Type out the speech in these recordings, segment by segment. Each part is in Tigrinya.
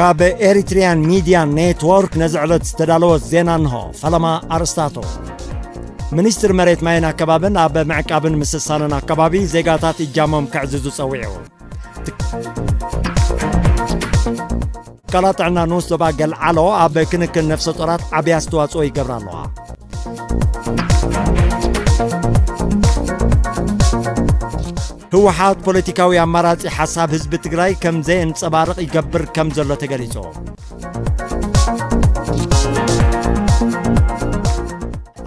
ካብ ኤሪትሪያን ሚድያ ኔትወርክ ነዚ ዕለት ዝተዳለወ ዜና እንሆ። ፈለማ ኣርእስታቱ። ሚኒስትሪ መሬት ማይን ኣከባብን ኣብ ምዕቃብን ምስሳንን ኣከባቢ ዜጋታት እጃሞም ከዕዝዙ ጸዊዑ። ትካላት ጥዕና ንኡስ ዞባ ገልዓሎ ኣብ ክንክን ነፍሰ ጡራት ዓብዪ ኣስተዋጽኦ ይገብራ ኣለዋ። ህወሓት ፖለቲካዊ ኣማራጺ ሓሳብ ህዝቢ ትግራይ ከም ዘየንጸባርቕ ይገብር ከም ዘሎ ተገሊጹ።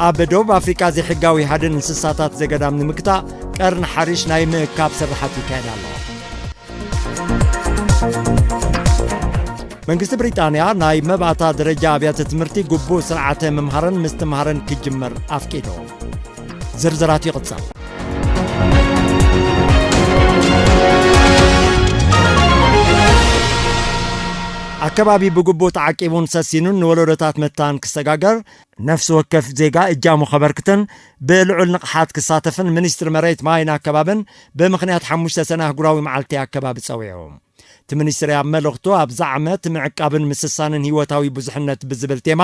ኣብ ደቡብ ኣፍሪቃ ዘይሕጋዊ ሃድን እንስሳታት ዘገዳም ንምግታእ ቀርኒ ሓሪሽ ናይ ምእካብ ስራሓት ይካየድ ኣሎ። መንግስቲ ብሪጣንያ ናይ መባእታ ደረጃ ኣብያተ ትምህርቲ ግቡእ ስርዓተ ምምሃርን ምስትምሃርን ክጅምር ኣፍቂዱ። ዝርዝራቱ ይቕጽል። ኣከባቢ ብግቡእ ተዓቂቡን ሰሲኑን ንወለዶታት መታን ክሰጋገር፣ ነፍሲ ወከፍ ዜጋ እጃሙ ከበርክትን ብልዑል ንቕሓት ክሳተፍን ሚኒስትሪ መሬት ማይን ኣከባብን ብምኽንያት ሓሙሽተ ሰነ ኣህጉራዊ መዓልቲ ኣከባቢ ጸዊዑ። እቲ ሚኒስትሪ ኣብ መልእኽቱ፣ ኣብዛ ዓመት ምዕቃብን ምስሳንን ህይወታዊ ብዙሕነት ብዝብል ቴማ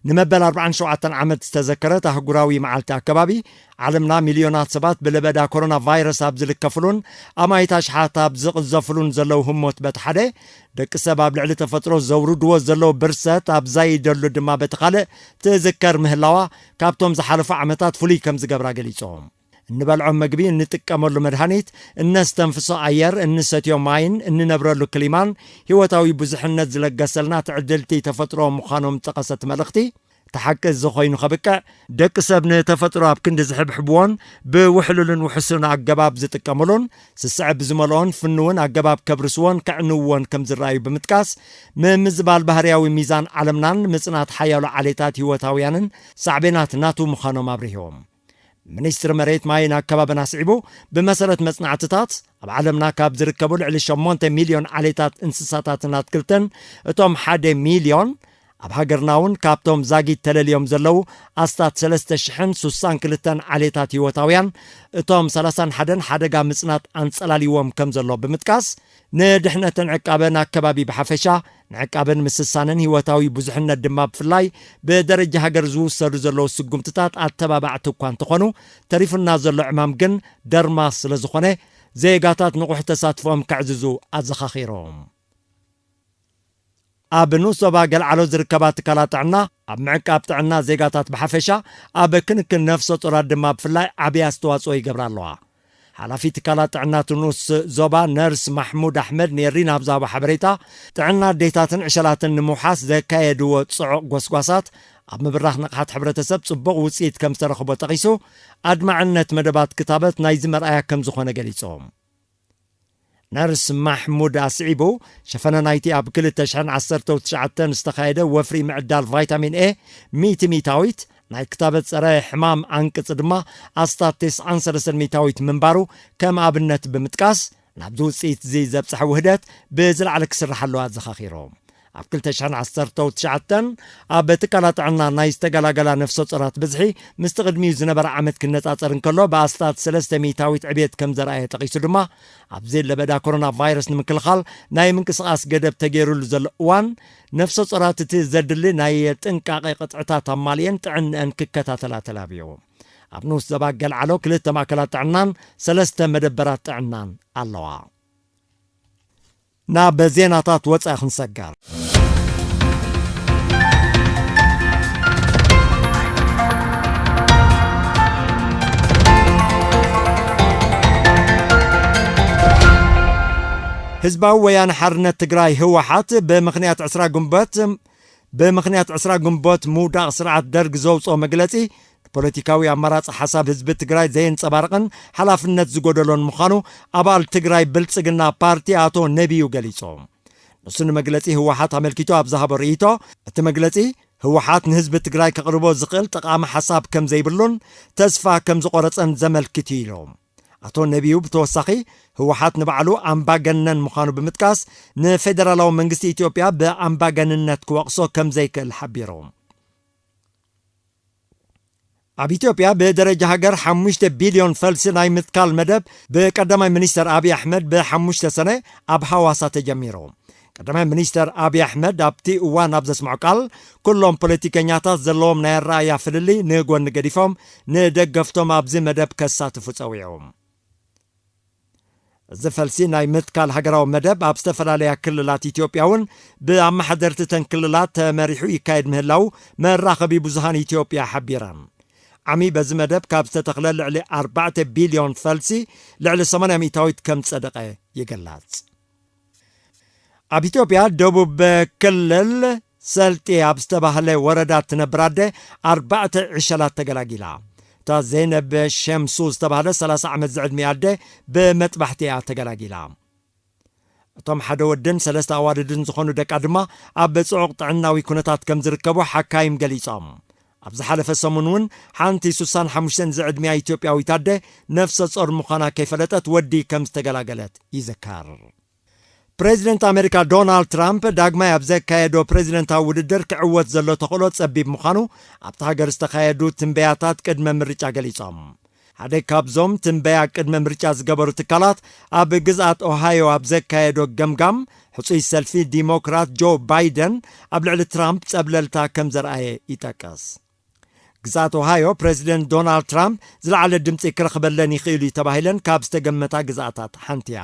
ንመበል ኣርባዓን ሸውዓተን ዓመት ዝተዘከረት ኣህጉራዊ መዓልቲ ኣከባቢ፣ ዓለምና ሚልዮናት ሰባት ብለበዳ ኮሮና ቫይረስ ኣብ ዝልከፍሉን ኣማኢት ኣሽሓት ኣብ ዝቕዘፍሉን ዘለዉ ህሞት በቲ ሓደ፣ ደቂ ሰብ ኣብ ልዕሊ ተፈጥሮ ዘውርድዎ ዘለዉ ብርሰት ኣብ ዘይደሉ ድማ በቲ ካልእ ትዝከር ምህላዋ፣ ካብቶም ዝሓለፉ ዓመታት ፍሉይ ከም ዝገብራ ገሊጾም። እንበልዖ መግቢ፣ እንጥቀመሉ መድሃኒት፣ እነስተንፍሶ ኣየር፣ እንሰትዮ ማይን እንነብረሉ ክሊማን ህይወታዊ ብዙሕነት ዝለገሰልና ትዕድልቲ ተፈጥሮ ምዃኖም ዝጠቐሰ እቲ መልእኽቲ፣ እቲ ሓቂ እዚ ኮይኑ ከብቅዕ፣ ደቂ ሰብ ንተፈጥሮ ኣብ ክንዲ ዝሕብሕብዎን ብውሕሉልን ውሕሱን ኣገባብ ዝጥቀምሉን፣ ስስዐ ብዝመልኦን ፍኑውን ኣገባብ ከብርስዎን ከዕንውዎን ከም ዝረኣዩ ብምጥቃስ፣ ምምዝባል ባህርያዊ ሚዛን ዓለምናን ምጽናት ሓያሎ ዓሌታት ህይወታውያንን ሳዕቤናት ናቱ ምዃኖም ኣብሪሆም። ሚኒስትሪ መሬት ማይን ኣከባብን ኣስዒቡ፣ ብመሰረት መጽናዕትታት፣ ኣብ ዓለምና ካብ ዝርከቡ ልዕሊ ሸሞንተ ሚልዮን ዓሌታት እንስሳታትን ኣትክልትን፣ እቶም ሓደ ሚልዮን፣ ኣብ ሃገርና እውን ካብቶም ዛጊት ተለልዮም ዘለዉ ኣስታት ሰለስተ ሽሕን ሱሳን ክልተን ዓሌታት ህይወታውያን፣ እቶም ሰላሳን ሓደን ሓደጋ ምጽናት ኣንጸላልይዎም ከም ዘሎ ብምጥቃስ፣ ንድሕነትን ዕቃበን ኣከባቢ ብሓፈሻ፣ ንዕቃብን ምስሳንን ህይወታዊ ብዙሕነት ድማ ብፍላይ ብደረጃ ሃገር ዝውሰዱ ዘለዉ ስጉምትታት ኣተባባዕቲ እኳ እንተኾኑ፣ ተሪፉና ዘሎ ዕማም ግን ደርማስ ስለ ዝኾነ፣ ዜጋታት ንቑሕ ተሳትፎኦም ከዕዝዙ ኣዘኻኺሮም። ኣብ ንኡስ ዞባ ገልዓሎ ዝርከባ ትካላት ጥዕና፣ ኣብ ምዕቃብ ጥዕና ዜጋታት ብሓፈሻ፣ ኣብ ክንክን ነፍሰ ጡራት ድማ ብፍላይ ዓብዪ ኣስተዋጽኦ ይገብራ ኣለዋ። ሓላፊ ትካላት ጥዕና እቲ ንኡስ ዞባ ነርስ ማሕሙድ ኣሕመድ ንኤሪና ኣብ ዝሃቦ ሓበሬታ፣ ጥዕና ኣዴታትን ዕሸላትን ንምውሓስ ዘካየድዎ ጽዑቕ ጎስጓሳት፣ ኣብ ምብራኽ ንቕሓት ሕብረተሰብ ጽቡቕ ውጽኢት ከም ዝተረኽቦ ጠቒሱ፣ ኣድማዕነት መደባት ክታበት ናይዚ መርኣያ ከም ዝኾነ ገሊጾም። ነርስ ማሕሙድ ኣስዒቡ፣ ሸፈነ ናይቲ ኣብ ክልተ ሽሕን ዓሰርተው ትሽዓተን ዝተኻየደ ወፍሪ ምዕዳል ቫይታሚን ኤ፣ ሚእቲ ሚእታዊት፣ ናይ ክታበት ጸረ ሕማም ኣንቅጽ ድማ ኣስታት ተስዓን ሰለስተን ሚእታዊት ምንባሩ ከም ኣብነት ብምጥቃስ፣ ናብዚ ውጽኢት እዚ ዘብጽሐ ውህደት ብዝለዓለ ክስራሕ ኣለዎ ኣዘኻኺሮም። ኣብ ክልተ ሽሕን ዓሰርተው ትሽዓተን ኣብ ትካላት ጥዕና ናይ ዝተገላገላ ነፍሰ ጾራት ብዝሒ ምስቲ ቅድሚኡ ዝነበረ ዓመት ክነጻጸር እንከሎ ብኣስታት ሰለስተ ሚእታዊት ዕብየት ከም ዘርኣየ ጠቒሱ ድማ፣ ኣብዚ ለበዳ ኮሮና ቫይረስ ንምክልኻል ናይ ምንቅስቓስ ገደብ ተገይሩሉ ዘሎ እዋን፣ ነፍሰ ጾራት እቲ ዘድሊ ናይ ጥንቃቐ ቅጥዕታት ኣማሊኤን ጥዕንአን ክከታተላ ተላብዩ። ኣብ ንኡስ ዞባ ገልዓሎ ክልተ ማእከላት ጥዕናን ሰለስተ መደበራት ጥዕናን ኣለዋ። ናብ ዜናታት ወጻኢ ክንሰገር። ህዝባዊ ወያነ ሓርነት ትግራይ ህወሓት ብምኽንያት ዕስራ ግንቦት፣ ብምኽንያት ዕስራ ግንቦት ምውዳቕ ስርዓት ደርግ ዘውፅኦ መግለፂ ንፖለቲካዊ ኣማራፂ ሓሳብ ህዝቢ ትግራይ ዘየንፀባርቕን ሓላፍነት ዝጎደሎን ምዃኑ ኣባል ትግራይ ብልፅግና ፓርቲ ኣቶ ነቢዩ ገሊፆም። ንሱ ንመግለጺ ህወሓት ኣመልኪቱ ኣብ ዝሃቦ ርእይቶ፣ እቲ መግለጺ ህወሓት ንህዝቢ ትግራይ ከቕርቦ ዝኽእል ጠቓሚ ሓሳብ ከም ዘይብሉን ተስፋ ከም ዝቖረጸን ዘመልክት እዩ ኢሉ። ኣቶ ነቢዩ ብተወሳኺ፣ ህወሓት ንባዕሉ ኣምባገነን ምዃኑ ብምጥቃስ፣ ንፌደራላዊ መንግስቲ ኢትዮጵያ ብኣምባገንነት ክወቕሶ ከም ዘይክእል ሓቢሩ። ኣብ ኢትዮጵያ ብደረጃ ሃገር ሓሙሽተ ቢልዮን ፈልሲ ናይ ምትካል መደብ ብቀዳማይ ሚኒስተር ኣብይ ኣሕመድ ብሓሙሽተ ሰነ ኣብ ሃዋሳ ተጀሚሩ። ቀዳማይ ሚኒስተር ኣብይ ኣሕመድ ኣብቲ እዋን ኣብ ዘስምዖ ቃል፣ ኩሎም ፖለቲከኛታት ዘለዎም ናይ ኣረኣእያ ፍልልይ ንጎኒ ገዲፎም ንደገፍቶም ኣብዚ መደብ ከሳትፉ ጸዊዑ። እዚ ፈልሲ ናይ ምትካል ሃገራዊ መደብ ኣብ ዝተፈላለያ ክልላት ኢትዮጵያ እውን ብኣመሓደርቲ እተን ክልላት ተመሪሑ ይካየድ ምህላው መራኸቢ ብዙሃን ኢትዮጵያ ሓቢረን። ዓሚ በዚ መደብ ካብ ዝተተኽለ ልዕሊ ኣርባዕተ ቢልዮን ፈልሲ ልዕሊ ሰማንያ ሚእታዊት ከም ዝጸደቐ ይግለጽ። ኣብ ኢትዮጵያ ደቡብ ክልል ሰልጤ ኣብ ዝተባህለ ወረዳ እትነብር ኣደ ኣርባዕተ ዕሸላት ተገላጊላ። እታ ዘይነብ ሸምሱ ዝተባህለ ሰላሳ ዓመት ዝዕድሚያ ኣደ ብመጥባሕቲ እያ ተገላጊላ። እቶም ሓደ ወድን ሰለስተ ኣዋልድን ዝኾኑ ደቃ ድማ ኣብ ጽዑቕ ጥዕናዊ ኩነታት ከም ዝርከቡ ሓካይም ገሊጾም። ኣብ ዝሓለፈ ሰሙን እውን ሓንቲ ሱሳን ሓሙሽተን ዝዕድሚያ ኢትዮጵያዊት ኣደ ነፍሰ ጾር ምዃና ከይፈለጠት ወዲ ከም ዝተገላገለት ይዝከር። ፕሬዚደንት ኣሜሪካ ዶናልድ ትራምፕ ዳግማይ ኣብ ዘካየዶ ፕሬዚደንታዊ ውድድር ክዕወት ዘሎ ተኽእሎ ጸቢብ ምዃኑ ኣብቲ ሃገር ዝተኻየዱ ትንበያታት ቅድመ ምርጫ ገሊጾም። ሓደ ካብዞም ትንበያ ቅድመ ምርጫ ዝገበሩ ትካላት ኣብ ግዝኣት ኦሃዮ ኣብ ዘካየዶ ገምጋም ሕጹይ ሰልፊ ዲሞክራት ጆ ባይደን ኣብ ልዕሊ ትራምፕ ጸብለልታ ከም ዘርኣየ ይጠቅስ። ግዝኣት ኦሃዮ ፕሬዚደንት ዶናልድ ትራምፕ ዝለዓለ ድምፂ ክረኽበለን ይኽእል እዩ ተባሂለን ካብ ዝተገመታ ግዝኣታት ሓንቲ እያ።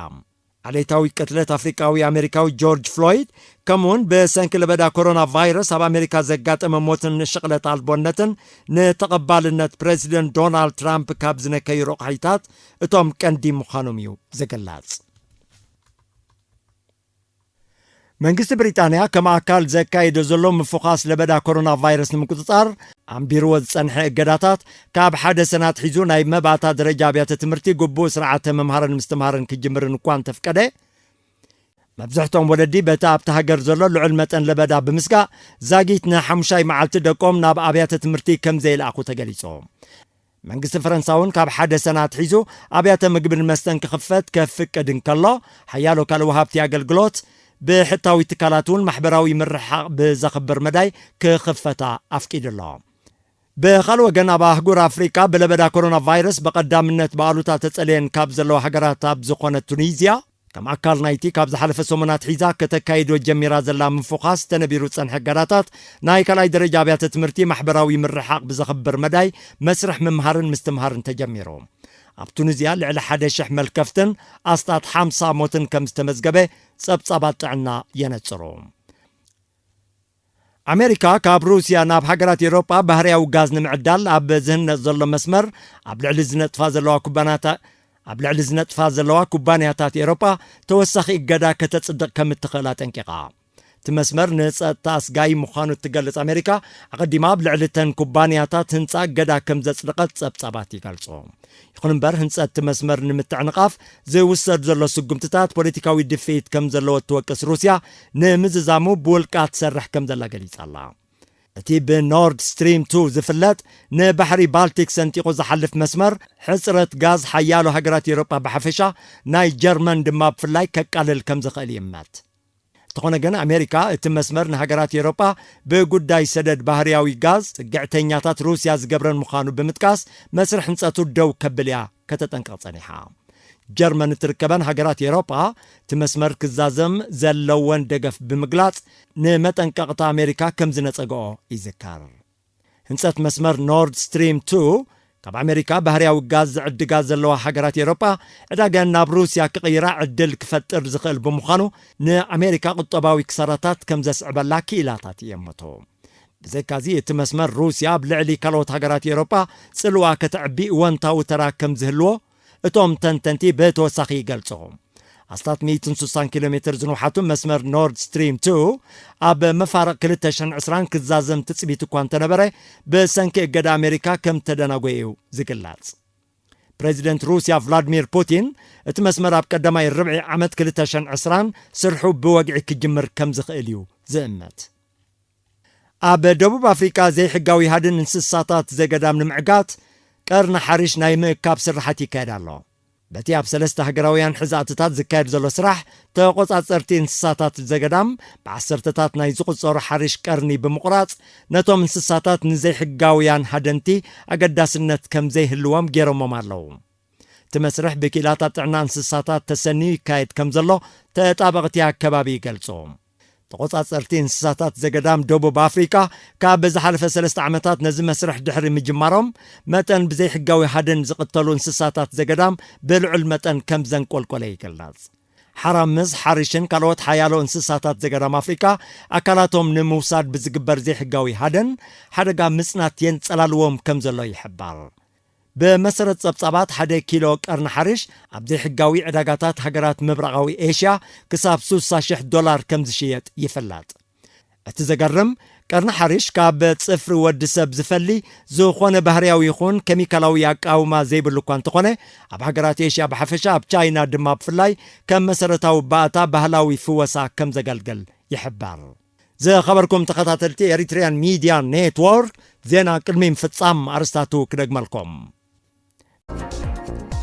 ዓሌታዊ ቅትለት ኣፍሪቃዊ ኣሜሪካዊ ጆርጅ ፍሎይድ፣ ከምኡውን ብሰንኪ ለበዳ ኮሮና ቫይረስ ኣብ ኣሜሪካ ዘጋጠመ ሞትን ሽቕለት ኣልቦነትን ንተቐባልነት ፕሬዚደንት ዶናልድ ትራምፕ ካብ ዝነከዩ ረቑሒታት እቶም ቀንዲ ምዃኖም እዩ ዝግለጽ። መንግስቲ ብሪጣንያ ከም ኣካል ዘካይዶ ዘሎ ምፍዃስ ለበዳ ኮሮና ቫይረስ ንምቁጽጻር ኣንቢርዎ ዝጸንሐ እገዳታት፣ ካብ ሓደ ሰነ ኣትሒዙ ናይ መባእታ ደረጃ ኣብያተ ትምህርቲ ግቡእ ስርዓተ ምምሃርን ምስትምሃርን ክጅምርን እኳ እንተፍቀደ፣ መብዝሕቶም ወለዲ በቲ ኣብቲ ሃገር ዘሎ ልዑል መጠን ለበዳ ብምስጋእ፣ ዛጊት ንሓሙሻይ መዓልቲ ደቆም ናብ ኣብያተ ትምህርቲ ከም ዘይልኣኹ ተገሊጹ። መንግስቲ ፈረንሳ እውን ካብ ሓደ ሰነ ኣትሒዙ ኣብያተ ምግብን መስተን ክኽፈት ከፍቅድ እንከሎ፣ ሓያሎ ካልእ ወሃብቲ ኣገልግሎት ብሕታዊ ትካላት እውን ማሕበራዊ ምርሕሓቕ ብዘኽብር መዳይ ክኽፈታ ኣፍቂዱ ኣሎ። ብኻልእ ወገን፣ ኣብ ኣህጉር ኣፍሪቃ ብለበዳ ኮሮና ቫይረስ ብቐዳምነት ብኣሉታ ተጸልየን ካብ ዘለዋ ሃገራት ኣብ ዝኾነት ቱኒዝያ፣ ከም ኣካል ናይቲ ካብ ዝሓለፈ ሰሙናት ሒዛ ከተካይዶ ጀሚራ ዘላ ምፍዃስ ተነቢሩ ዝጸንሐ እገዳታት፣ ናይ ካልኣይ ደረጃ ኣብያተ ትምህርቲ ማሕበራዊ ምርሓቕ ብዘኽብር መዳይ መስርሕ ምምሃርን ምስትምሃርን ተጀሚሩ። ኣብ ቱኒዝያ ልዕሊ ሓደ ሽሕ መልከፍትን ኣስታት ሓምሳ ሞትን ከም ዝተመዝገበ ጸብጻባት ጥዕና የነጽሩ። ኣሜሪካ ካብ ሩስያ ናብ ሃገራት ኤውሮጳ ባህርያዊ ጋዝ ንምዕዳል ኣብ ዝህነጽ ዘሎ መስመር፣ ኣብ ልዕሊ ዝነጥፋ ዘለዋ ኩባንያታ-፣ ኣብ ልዕሊ ዝነጥፋ ዘለዋ ኩባንያታት ኤውሮጳ ተወሳኺ እገዳ ከተጽድቕ ከም እትኽእል ኣጠንቂቓ። እቲ መስመር ንጸጥታ ኣስጋኢ ምዃኑ እትገልጽ ኣሜሪካ፣ ኣቐዲማ ኣብ ልዕሊ እተን ኩባንያታት ህንጻ እገዳ ከም ዘጽደቐት ጸብጻባት ይገልጹ። ይኹን እምበር፣ ህንጸት እቲ መስመር ንምትዕንቓፍ ዝውሰድ ዘሎ ስጉምትታት ፖለቲካዊ ድፍኢት ከም ዘለዎ እትወቅስ ሩስያ፣ ንምዝዛሙ ብውልቃ ትሰርሕ ከም ዘላ ገሊጻ ኣላ። እቲ ብኖርድ ስትሪም ቱ ዝፍለጥ ንባሕሪ ባልቲክ ሰንጢቑ ዝሓልፍ መስመር፣ ሕጽረት ጋዝ ሓያሎ ሃገራት ኤውሮጳ ብሓፈሻ፣ ናይ ጀርመን ድማ ብፍላይ ከቃልል ከም ዝኽእል ይእመት። እንተኾነ ግን፣ ኣሜሪካ እቲ መስመር ንሃገራት ኤውሮጳ ብጉዳይ ሰደድ ባህርያዊ ጋዝ ጽግዕተኛታት ሩስያ ዝገብረን ምዃኑ ብምጥቃስ፣ መስርሕ ህንጸቱ ደው ከብል እያ ከተጠንቅቕ ጸኒሓ። ጀርመን እትርከበን ሃገራት ኤውሮጳ እቲ መስመር ክዛዘም ዘለወን ደገፍ ብምግላጽ፣ ንመጠንቀቕታ ኣሜሪካ ከም ዝነጸግኦ ይዝከር። ህንጸት መስመር ኖርድ ስትሪም ቱ፣ ካብ ኣሜሪካ ባህርያዊ ጋዝ ዝዕድጋ ዘለዋ ሃገራት ኤውሮጳ፣ ዕዳገን ናብ ሩስያ ክቕይራ ዕድል ክፈጥር ዝኽእል ብምዃኑ፣ ንኣሜሪካ ቁጠባዊ ክሳራታት ከም ዘስዕበላ ክኢላታት ይእምቱ። ብዘይካዚ፣ እቲ መስመር ሩስያ ኣብ ልዕሊ ካልኦት ሃገራት ኤውሮጳ ጽልዋ ከተዕቢ እወንታዊ ተራ ከም ዝህልዎ እቶም ተንተንቲ ብተወሳኺ ይገልጹ። ኣስታት ሚእትን ስሳን ኪሎ ሜትር ዝንውሓቱ መስመር ኖርድ ስትሪም ቱ፣ ኣብ መፋርቕ ክልተ ሽሕን ዕስራን ክዛዘም ትጽቢት እኳ እንተነበረ፣ ብሰንኪ እገዳ ኣሜሪካ ከም ተደናጎየ እዩ ዝግለጽ። ፕሬዚደንት ሩስያ ቭላድሚር ፑቲን፣ እቲ መስመር ኣብ ቀዳማይ ርብዒ ዓመት ክልተ ሽሕን ዕስራን ስርሑ ብወግዒ ክጅምር ከም ዝኽእል እዩ ዝእመት። ኣብ ደቡብ ኣፍሪቃ፣ ዘይሕጋዊ ሃድን እንስሳታት ዘገዳም ንምዕጋት ቀርኒ ሓሪሽ ናይ ምእካብ ስራሓት ይካየድ ኣሎ። በቲ ኣብ ሰለስተ ሃገራውያን ሕዛእትታት ዝካየድ ዘሎ ስራሕ፣ ተቖጻጸርቲ እንስሳታት ዘገዳም ብዓሰርተታት ናይ ዝቑጸሩ ሓሪሽ ቀርኒ ብምቑራጽ፣ ነቶም እንስሳታት ንዘይሕጋውያን ሃደንቲ ኣገዳስነት ከም ዘይህልዎም ገይሮሞም ኣለዉ። እቲ መስርሕ ብክኢላታት ጥዕና እንስሳታት ተሰንዩ ይካየድ ከም ዘሎ ተጣበቕቲ ኣከባቢ ይገልጹ። ተቖጻጸርቲ እንስሳታት ዘገዳም ደቡብ ኣፍሪቃ ካብ ዝሓለፈ ሰለስተ ዓመታት ነዚ መስርሕ ድሕሪ ምጅማሮም፣ መጠን ብዘይሕጋዊ ሃድን ዝቕተሉ እንስሳታት ዘገዳም ብልዑል መጠን ከም ዘንቆልቆለ ይግለጽ። ሓራምዝ፣ ሓሪሽን ካልኦት ሓያሎ እንስሳታት ዘገዳም ኣፍሪቃ ኣካላቶም ንምውሳድ ብዝግበር ዘይሕጋዊ ሃደን ሓደጋ ምጽናት የንጸላልዎም ከም ዘሎ ይሕበር። ብመሰረት ጸብጻባት፣ ሓደ ኪሎ ቀርኒ ሓሪሽ ኣብ ዘይሕጋዊ ዕዳጋታት ሃገራት ምብራቓዊ ኤሽያ ክሳብ ስሳ ሽሕ ዶላር ከም ዝሽየጥ ይፍለጥ። እቲ ዘገርም፣ ቀርኒ ሓሪሽ ካብ ጽፍሪ ወዲ ሰብ ዝፈሊ ዝኾነ ባህርያዊ ይኹን ኬሚካላዊ ኣቃውማ ዘይብሉ እኳ እንተኾነ፣ ኣብ ሃገራት ኤሽያ ብሓፈሻ፣ ኣብ ቻይና ድማ ብፍላይ ከም መሰረታዊ ባእታ ባህላዊ ፍወሳ ከም ዘገልግል ይሕበር። ዝኸበርኩም ተኸታተልቲ ኤሪትሪያን ሚድያ ኔትወርክ፣ ዜና ቅድሚ ምፍጻም ኣርስታቱ ክደግመልኩም።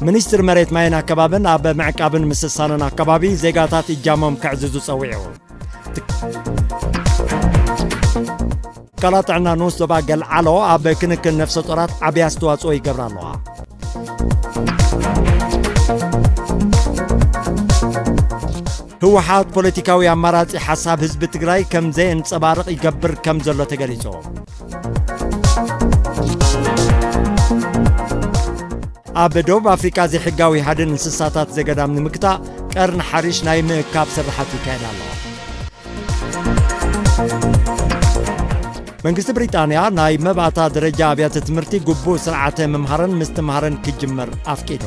ሚኒስትሪ መሬት፣ ማይን ኣከባብን ኣብ ምዕቃብን ምስሳንን ኣከባቢ ዜጋታት እጃሞም ከዕዝዙ ጸዊዑ። ትካላት ጥዕና ንኡስ ዞባ ገልዓሎ ኣብ ክንክን ነፍሰ ጡራት ዓብዪ ኣስተዋጽኦ ይገብራ ኣለዋ። ህወሓት ፖለቲካዊ ኣማራጺ ሓሳብ ህዝቢ ትግራይ ከም ዘየንጸባርቕ ይገብር ከም ዘሎ ተገሊጹ። ኣብ ደቡብ ኣፍሪካ ዘይሕጋዊ ሃድን እንስሳታት ዘገዳም ንምግታእ ቀርኒ ሓሪሽ ናይ ምእካብ ስራሓት ይካየድ ኣሎ። መንግስቲ ብሪጣንያ ናይ መባእታ ደረጃ ኣብያተ ትምህርቲ ግቡእ ስርዓተ ምምሃርን ምስትምሃርን ክጅምር ኣፍቂዱ።